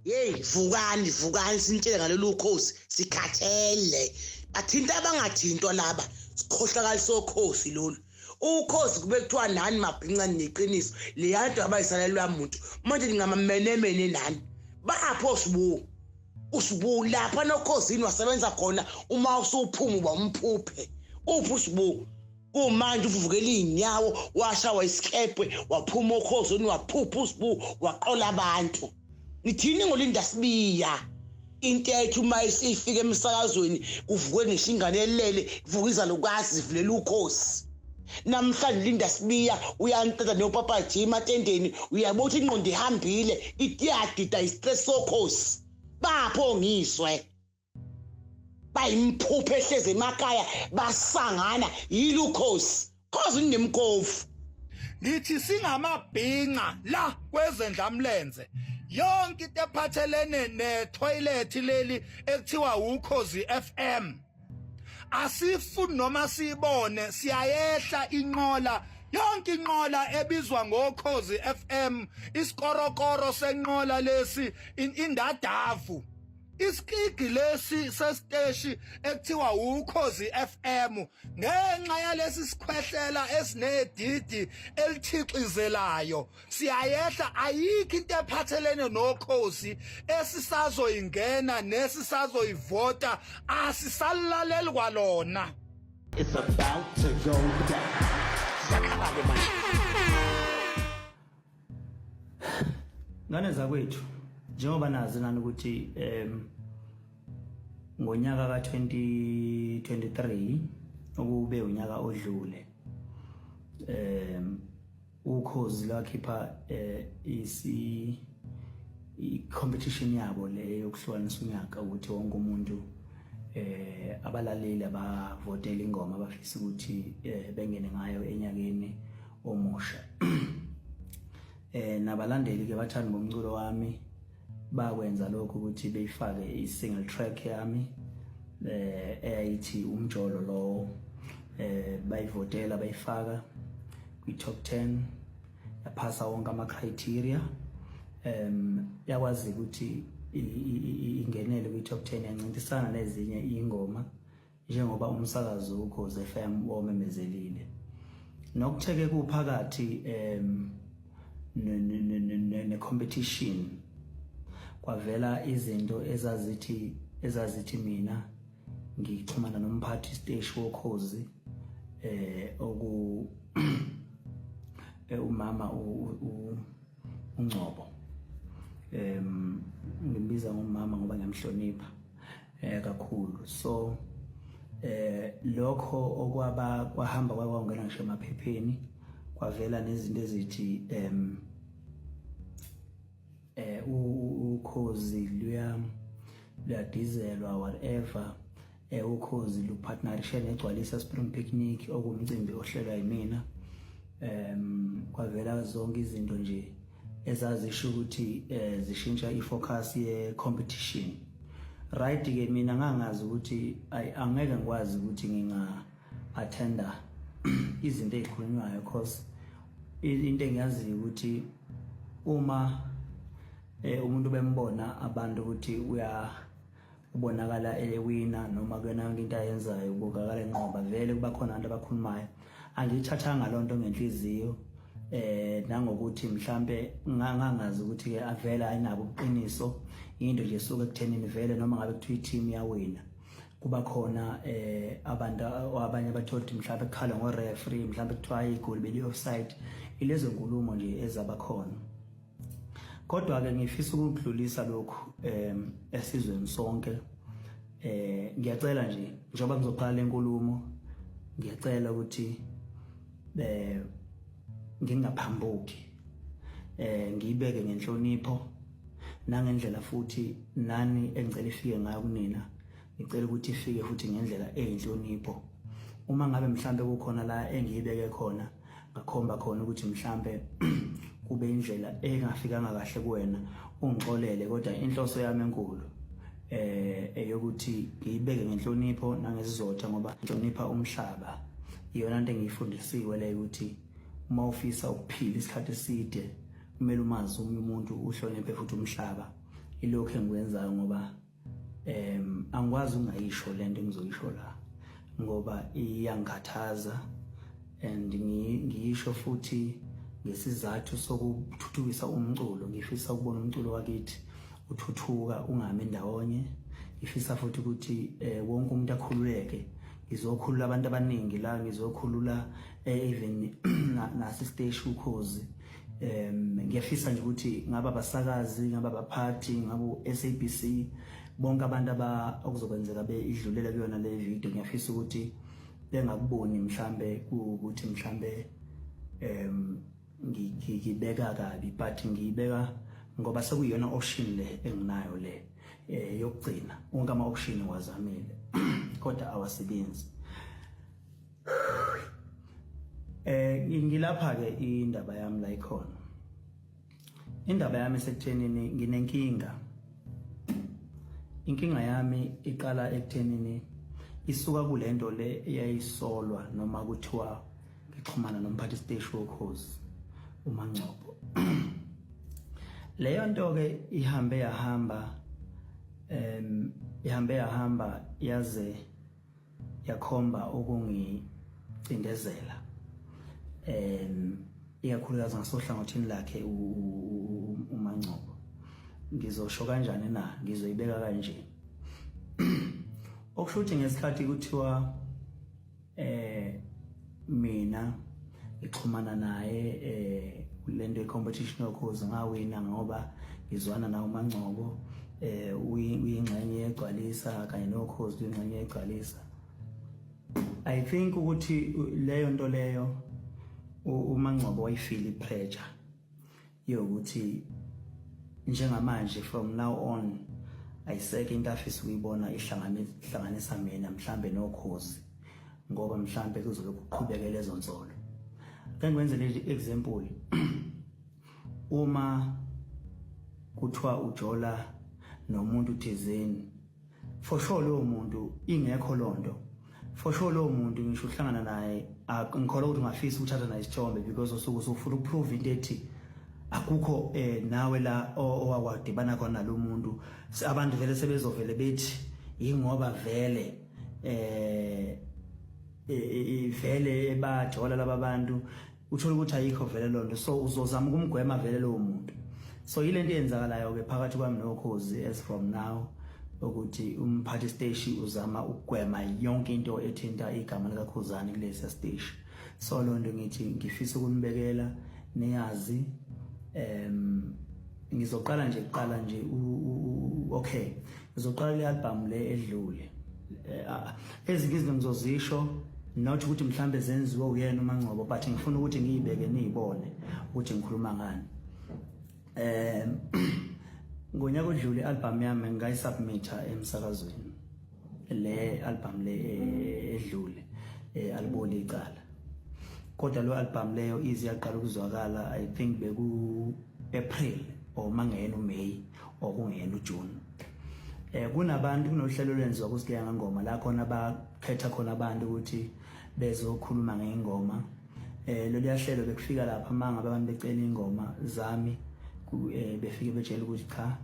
Yeyi, vukani, vukani, sinitshele ngalolu khosi, sikhathele. Bathinta abangathintwa laba, sikhohlakali sokhosi lolu. Ukhozi kube kuthiwa nani mabhinca neqiniso, leya nto abayisalelwa muntu. Manje ningamamenemene nani. Bapho Sibu. USibu lapha nokhozini wasebenza khona, uma usuphuma uba umphuphe. Uphi uSibu? Kumanje uvuvukela iy'nyawo, washawa isikhephe, waphuma okhozini, waphupha uSibu, waqola abantu. Nithini ngoLinda Sibiya? Intetho uma isifika emsakazweni kuvuke ngisho ingane elele, kuvuka izalukazi zivulela ukhosi. Namhlanje Linda Sibiya uyantata noPapa G ematendeni, uyabona ukuthi ingqondo ihambile, iyadida i-stress sokhosi. Bapho ngizwe bayimphuphe ehlezi emakhaya basangana yilukhosi khozi nemkhovu. Ngithi singamabhinca la kwezendlamlenze, yonke into ephathelene ne-toilet leli ekuthiwa Ukhozi FM asifuni noma siyibone, siyayehla inqola, yonke inqola ebizwa ngoKhozi FM, isikorokoro senqola lesi, indadavu, isikigi lesi sesiteshi ekuthiwa Ukhozi FM, ngenxa yalesi sikhwehlela esinedidi elithixizelayo, siyayehla. Ayikho into ephathelene nokhozi esisazoyingena nesisazoyivota, asisalaleli kwalona. It's about to go down. Zakhala-ke manje. Ngane zakwethu, njengoba nazi nani ukuthi ngonyaka ka-2023, okube unyaka odlule, Ukhozi lwakhipha isi i-competition yabo le yokuhlukanisa unyaka, ukuthi wonke umuntu, abalaleli abavotela ingoma abafisa ukuthi bengene ngayo enyakeni omusha. Nabalandeli ke bathanda ngomculo wami bakwenza lokho ukuthi beyifake i-single track yami eyayithi Umjolo lowo, bayivotela, bayifaka kwi-top 10, yaphasa wonke ama-criteria, yakwazi ukuthi ingenele kwi-top 10, yancintisana nezinye ingoma njengoba umsakazo Ukhozi FM womemezelile. Nokutheke kuphakathi ne competition kwavela izinto ezazithi mina ngixhumana nomphathi siteshi woKhozi, oku umama uNgcobo. Ngimbiza ngomama ngoba ngiyamhlonipha kakhulu. So lokho okwaba kwahamba kwangena ngisho emaphepheni, kwavela nezinto ezithi Ukhozi luyadizelwa, whatever, Ukhozi lupartnerishe neGcwalisa Spring Picnic, okumcimbi ohlelwa yimina. Kwavela zonke izinto nje ezazisho ukuthi zishintsha ifocus ye competition, right? Ke mina ngangazi ukuthi angeke ngikwazi ukuthi nginga attenda izinto ezikhulunywayo, cause into engiyaziyo ukuthi uma umuntu bembona abantu ukuthi uya ubonakala ewina noma kuyona yonke into ayenzayo ubonakala enqoba, vele kuba khona abantu abakhulumayo. Angiyithathanga lonto ngenhliziyo, nangokuthi mhlambe ngangazi ukuthi ke avela ayinabo ubuqiniso, into nje esuka ekuthenini vele noma ngabe kuthiwa i-team yawina, kuba khona abantu abanye abathola ukuthi mhlawumbe kukhala ngo-referee, mhlawumbe kuthiwa igoli beli offside, ilezo nkulumo nje ezaba khona. Kodwa ke ngifisa ukudlulisa lokhu esizweni sonke. Ngiyacela nje, njengoba ngizoqala lenkulumo, ngiyacela ukuthi ngingaphambuki, ngiyibeke ngenhlonipho nangendlela futhi nani engicela ifike ngayo kunina, ngicela ukuthi ifike futhi ngendlela eyinhlonipho. Uma ngabe mhlambe kukhona la engiyibeke khona, ngakhomba khona ukuthi mhlambe kube indlela engafikanga kahle kuwena, ungixolele, kodwa inhloso yami enkulu eyokuthi ngiyibeke ngenhlonipho nangesizotha, ngoba ngihlonipha umhlaba. Iyona nto engiyifundisiwe leyo, ukuthi uma ufisa ukuphila isikhathi eside kumele umazi omunye umuntu, uhloniphe futhi umhlaba. Ilokhu engikwenzayo ngoba angikwazi ukungayisho lento engizoyisho la, ngoba iyangikhathaza and ngiyisho futhi ngesizathu sokuthuthukisa umculo. Ngifisa ukubona umculo wakithi uthuthuka, ungami ndawonye. Ngifisa futhi ukuthi wonke umuntu akhululeke. Ngizokhulula abantu abaningi la, ngizokhulula even nasisiteshi Ukhozi. Ngiyafisa nje ukuthi ngabe abasakazi, ngabe abaphathi, ngabe SABC, bonke abantu aba okuzokwenzeka beidlulele kuyona le video, ngiyafisa ukuthi bengakuboni mhlambe ukuthi mhlambe ngibeka kabi, but ngiyibeka ngoba sekuyiyona option le enginayo le yokugcina. Wonke ama option ngiwazamile kodwa awasebenzi. Ngilapha ke, indaba yami la ikhona. Indaba yami isekuthenini nginenkinga. Inkinga yami iqala ekuthenini isuka kulento le eyayisolwa noma kuthiwa ngixhumana nomphathi siteshi woKhozi uMangcobo. Leyo nto ke ihambe yahamba, ihambe yahamba yaze yakhomba ukungicindezela, ikakhulukazi ngasohlangothini lakhe uMangcobo. Ngizosho kanjani na? Ngizoyibeka kanje. Okusho ukuthi ngesikhathi kuthiwa mina ngixhumana naye lento ye-competition yoKhozi, ngawina ngoba ngizwana nawo uMangcobo, uyingxenye yegcwalisa kanye noKhozi, uyingxenye yegcwalisa. I think ukuthi leyo nto leyo uMangcobo wayifeel i-pressure yokuthi njengamanje, from now on, ayisekho into afisa ukuyibona ihlanganisa mina mhlambe noKhozi, ngoba mhlambe kuzobe kuqhubeke lezo nsolo. Ake ngikwenze le example: uma kuthiwa ujola nomuntu thizeni, for sure lowo muntu, ingekho lonto, for sure lowo muntu ngisho uhlangana naye, ngikholwa ukuthi ungafisa ukuthatha naye isithombe, because usuke usufuna ukuprove into ethi akukho nawe la owakwadibana khona nalo muntu. Abantu vele sebezovele bethi yingoba vele vele bajola laba bantu. Uthola ukuthi ayikho vele lonto, so uzozama ukumgwema vele lowo muntu. So yile nto eyenzakalayo ke phakathi kwami noKhozi as from now, ukuthi umphathi siteshi uzama ukugwema yonke into ethinta igama likaKhuzani kulesa siteshi. So lo nto ngithi ngifisa ukunibekela niyazi. Ngizoqala nje, kuqala nje, okay, ngizoqala le album le edlule. Ezinye izinto ngizozisho, not ukuthi mhlambe zenziwe uyena uMangcobo, but ngifuna ukuthi ngiyibeke niyibone ukuthi ngikhuluma ngani. Ngonyaka odlule i-album yami ngayisubmitha emsakazweni, le album le edlule, aliboli icala. Kodwa lo album leyo ize yaqala ukuzwakala, I think beku April or mangena uMay or kungena uJune. Kunabantu, kunohlelo lwenziwa kuSigeya Ngoma la khona bakhetha khona abantu ukuthi bezokhuluma ngengoma. Lolu yahlelo bekufika lapha mangabe abantu becela ingoma zami, befike betshela ukuthi cha,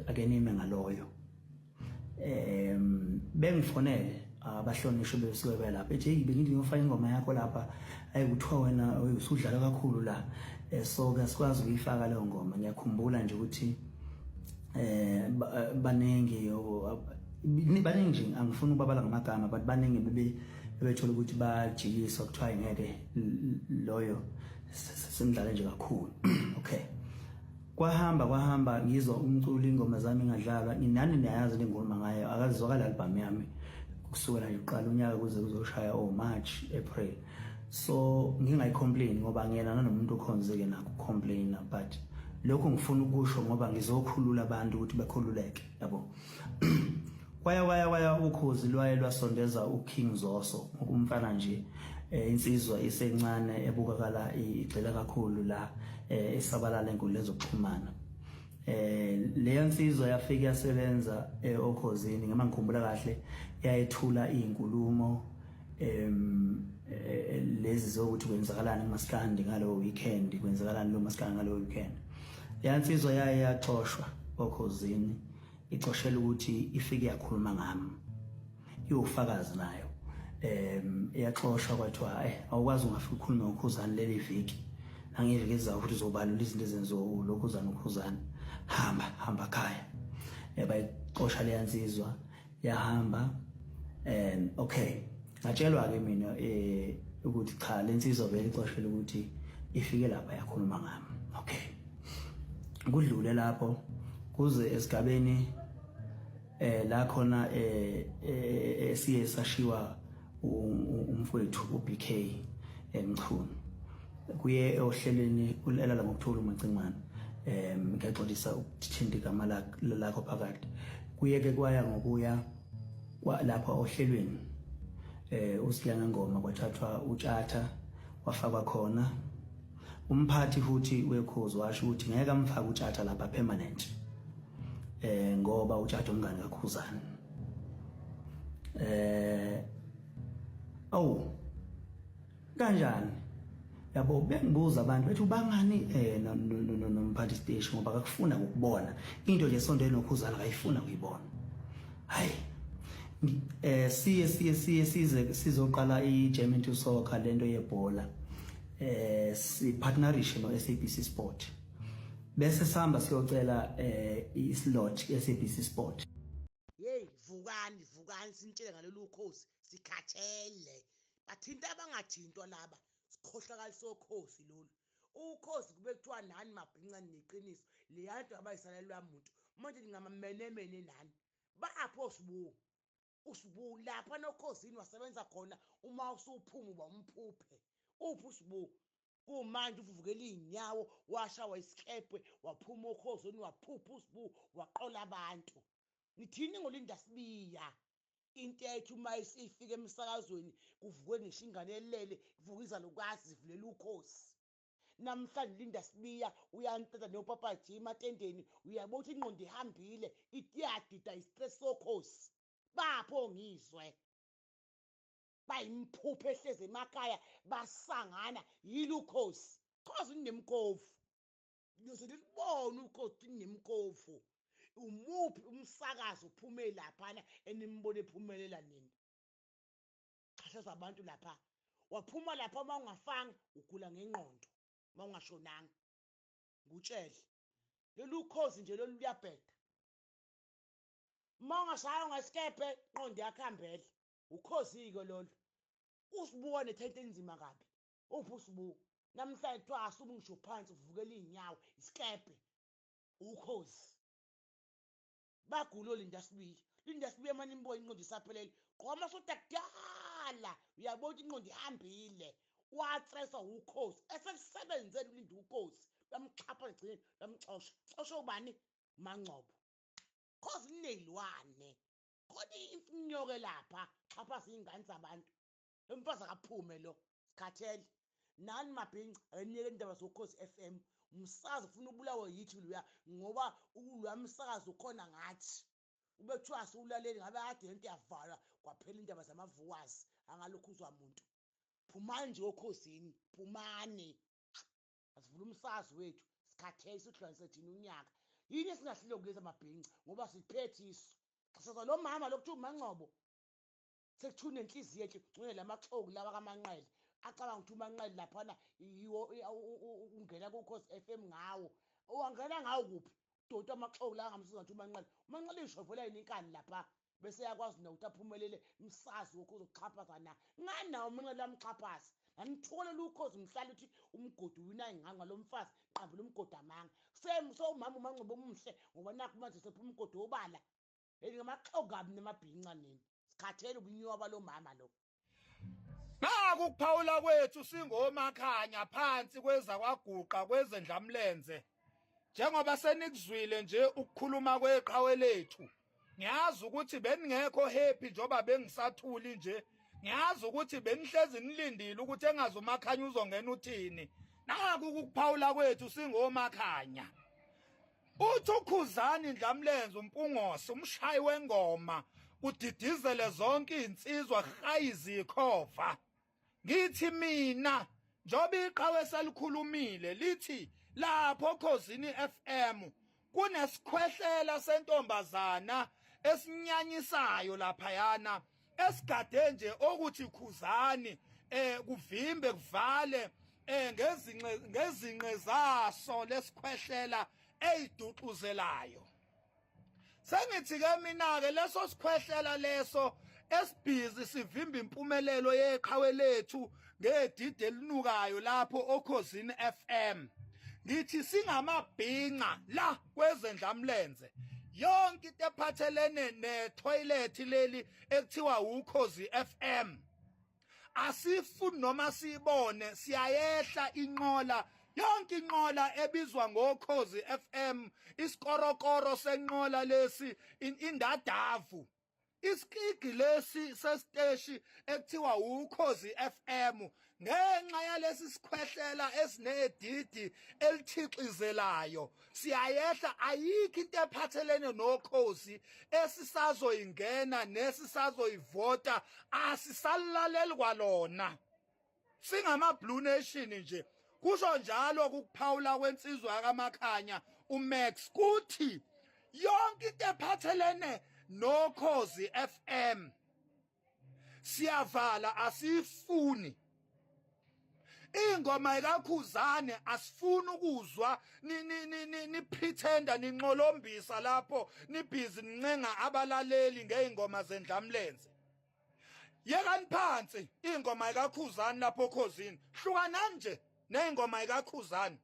ake nime ngaloyo. Bengifonele abahlonishwa besuke belapha, ethi, "Hey, bengithi ngiyofaka ingoma yakho lapha, ayi, kuthiwa wena usudlala kakhulu la, so ke sikwazi ukuyifaka leyo ngoma." Ngiyakhumbula nje ukuthi baningi, baningi nje, angifuni ukubabala ngamagama, but baningi bebe bebethola ukuthi bajikiswa, kuthiwa ngeke loyo, simdlale nje kakhulu. Okay, kwahamba kwahamba, ngizwa umculo, ingoma zami ingadlalwa. Nani niyayazi le ngoma ngayo, akazizwakala album yami kusukela nje uqala unyaka kuze kuzoshaya o March, April. So ngingayicomplain ngoba ngiyena nanomuntu okhonzeke nakho complain, but lokho ngifuna ukusho ngoba ngizokhulula abantu ukuthi bakhululeke, yabo. Kwaya kwaya kwaya, uKhozi lwaye lwasondeza uKing Zoso, umfana nje, insizwa isencane ebukakala igxila kakhulu la, esabalala enkundleni zokuxhumana. Leyo nsizwa yafika yasebenza oKhozini. Ngema ngikhumbula kahle, yayethula izinkulumo lezi zokuthi kwenzakalani kumaskandi ngalowo weekend, kwenzakalani lo maskandi ngalowo weekend. Leya nsizwa yaye yaxoshwa. okhozini icoshela ukuthi ifike yakhuluma ngami iwufakazi nayo iyaxoshwa kwathiwa eh awukwazi ungafika ukhulume ngokhuzani leli viki nangeviki ezayo futhi uzobalula izinto ezenziwa lokhuzana ukhuzani hamba hamba khaya eh bayixosha leya nsizwa yahamba okay ngatshelwa ke mina eh ukuthi cha lensizwa vele ixoshele ukuthi ifike lapha yakhuluma ngami okay kudlule lapho kuze esigabeni eh la khona eh, eh, eh siye sashiwa umfowethu uBK eMchunu kuye ohlelweni ulala ngokuthola umacingwane ngiyaxolisa ukuthinta igama lakho phakathi kuye ke kwaya ngokuya lapha ohlelweni eh uSiyanga Ngoma kwathathwa uTshatha wafakwa khona umphathi futhi wekhozi washo ukuthi ngeke amfake uTshatha lapha permanent eh ngoba uTshatha umngane kaKhuzani eh awu kanjani yabo bengibuza abantu bethi ubangani eh nomphathi siteshi ngoba akakufuna ukubona into nje sonto enokhuzana akayifuna kuyibona hayi eh siye siye siye size sizoqala i-Jam into Soccer lento yebhola eh si partnerishe no SABC Sport bese sihamba siyocela eh i-slot SABC Sport Hey vukani vukani sinitshele ngalolu khosi sikhathele bathinta abangathintwa laba sikhohlakali sokhosi lolu ukhosi kube kuthiwa nani mabhinca neqiniso leya nto abayisalelwa muntu manje ningamamenemene nani bapho osibuku usibuku lapha nokhosini wasebenza khona uma usuphuma uba umphuphe uphi usibuku kumanje uvuvukela iy'nyawo washawa isikebhe waphuma okhozweni waphupha usibuku waqola abantu nithini ngolinda sibiya intetho uma isifika emsakazweni kuvukwe ngisho ingane elele kuvuka izalukazi zivulela ukhosi namhlanje Linda Sibiya uyantata nopapa G ematendeni uyabona ukuthi ingqondo ihambile iyadida i-stress sokhosi bapho ngizwe bayimphuphe ehlezi emakhaya basangana yilukhosi khozi unemkovu niyoze nilibone ukhozi unemkovu umuphi umsakazo uphume laphana enimbone ephumelela nini xhashaza abantu lapha waphuma lapha uma ungafanga ugula ngengqondo uma ungashonanga ngutshele lolu khozi nje lolu luyabheda uma ungashaywa ngesikebhe inqondo yakho hambele ukhozi-ke lolu usibuka nethente enzima kabi uphi usibuka namhlanje kuthiwa asuke ngisho phansi uvukela iy'nyawo isikebhe ukhozi bagula olinda sibiya linda sibiya mane imboya inqondo isaphelele gqoka amasoda kudala uyabona ukuthi inqondo ihambile wathreswa ukhozi eselisebenzele ulinda ukhozi lwamxhapha egcineni lwamxosha xosha ubani mangcobo khozi lineyilwane khona inyoke lapha xhaphaza iy'ngane zabantu lo mfazi akaphume lo sikhathele nani mabhinca akeniyeke indaba zokhozi FM umsakazo ufuna ubulawe yithi luya ngoba uloya msakazo ukhona ngathi ube kuthiwa asiwulaleli ngabe kade lento yavalwa kwaphela indaba zamavuwazi angalokhu uzwa muntu phumani nje okhozini phumani asivule umsakazo wethu sikhathele sohlukanise thina unyaka yini esingahlile kulezi amabhinca ngoba siphethe isu xhasaza lo mama lokuthiwa umangcobo sekuthiwa unenhliziyo enhle ngcwele lamaxoki lawa kamanqele acabanga ukuthi umanqele laphana yiwo ungena kukhozi FM ngawo wangena ngawo kuphi doti amaxoki la angamsiza ukuthi umanqele umanqele ishovela yini inkani lapha bese yakwazi nokuthi aphumelele umsazi wokho uzoxhaphaza na ngani nawo umanqele amxhaphaza nanithukelela ukhozi mhlala uthi umgodi wina inganga lo mfazi qambela umgodi amanga sewumama umancobo omuhle ngoba nakho manje sephuma umgodi obala Hey ngamaxoki kabi nemabhinca nini. Sikhathele ubunyoka balomama lo. Naku ukuphawula kwethu singomakhanya phansi kweza kwaguqa kwezendlamlenze. Njengoba senikuzwile nje ukukhuluma kweqhawe lethu. Ngiyazi ukuthi beningekho happy njengoba bengisathuli nje. Ngiyazi ukuthi benihlezi nilindile ukuthi engazi umakhanya uzongena uthini. Naku ukuphawula kwethu singomakhanya. Uthi uKhuzani Ndlamlenze uMpungose umshayi wengoma udidizele zonke izinsizwa hayizikhova ngithi mina njoba iqhawe selikhulumile lithi lapho Khozini FM Kunesikhwehlela sentombazana esinyanyisayo laphayana esigade nje okuthi khuzani kuvimbe kuvale ngezinqe zaso lesikhwehlela eyiduxuzelayo. Sengithi ke mina ke leso sikhwehlela leso esibhizi sivimba impumelelo yeqhawe lethu ngedide elinukayo lapho okhozini FM. Ngithi singamabhinca la kwezendlamlenze, yonke into ephathelene ne-toilet leli ekuthiwa ukhozi FM asifuni noma siyibone, siyayehla inqola yonke, inqola ebizwa ngokhozi FM, isikorokoro senqola lesi, indadavu, isikigi lesi sesiteshi ekuthiwa ukhozi FM, ngenxa yalesi sikhwehlela esinedidi elithixizelayo siyayehla. Ayikho into ephathelene nokhozi esisazoyingena nesisazoyivota, asisalaleli kwalona, singama Blue Nation nje. Kusho njalo ukuphawula kwensizwa yakaMakhanya uMax, kuthi yonke into ephathelene nokhozi FM siyavala, asifuni ingoma ikakhuzane, asifuni ukuzwa ni ni ni ni pretenda ninqolombisa lapho nibhizi nincenga abalaleli ngeingoma zendlamlenze. Yekani phansi ingoma ikakhuzani lapho okhozini, hlukanani nje ney'ngoma ikakhuzani.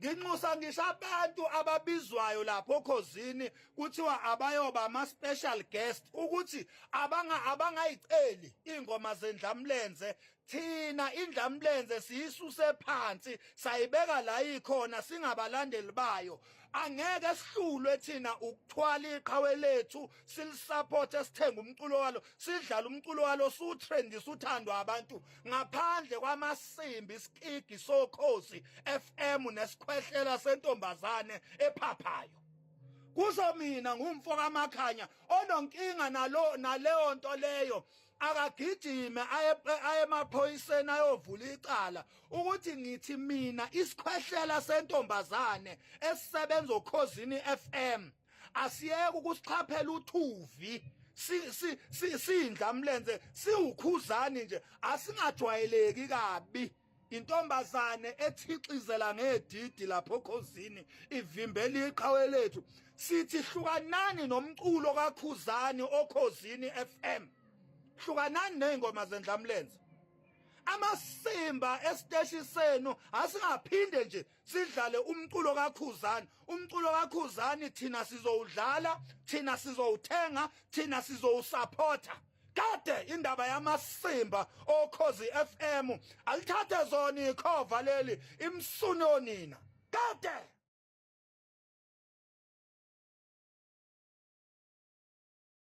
Nginxusa ngisho abantu ababizwayo lapho okhozini kuthiwa abayoba ama-special guest ukuthi abangayiceli iy'ngoma zendlamlenze. Thina indlamlenze siyisuse phansi sayibeka la ikhona, singabalandeli bayo. Angeke sihlulwe thina ukuthwala iqhawe lethu, silisupport, sithenga umculo walo, sidlala umculo walo, sutrendisa, uthandwa abantu, ngaphandle kwamasimbi, isikigi sokhozi FM nesikhwehlela sentombazane ephaphayo. Kusho mina ngumfo kaMakhanya, ononkinga nalo naleyo nto leyo akagijime aye emaphoyiseni ayovula icala ukuthi ngithi mina isikhwehlela sentombazane esisebenza okhozini FM asiyeke ukusixhaphela uthuvi. Si si si sindlamlenze siwukhuzani nje, asingajwayeleki kabi. Intombazane ethixizela ngedidi lapho khozini ivimbela iqhawe lethu, sithi hlukanani nomculo kakhuzani okhozini FM, hlukanani nezingoma zendlamlenze, amasimba esiteshi senu. Asingaphinde nje sidlale umculo kakhuzani. Umculo kakhuzani thina sizowudlala, thina sizowuthenga, thina sizowusupporta. Kade indaba yamasimba okhozi FM alithathe zona ikhova leli imsuno nina.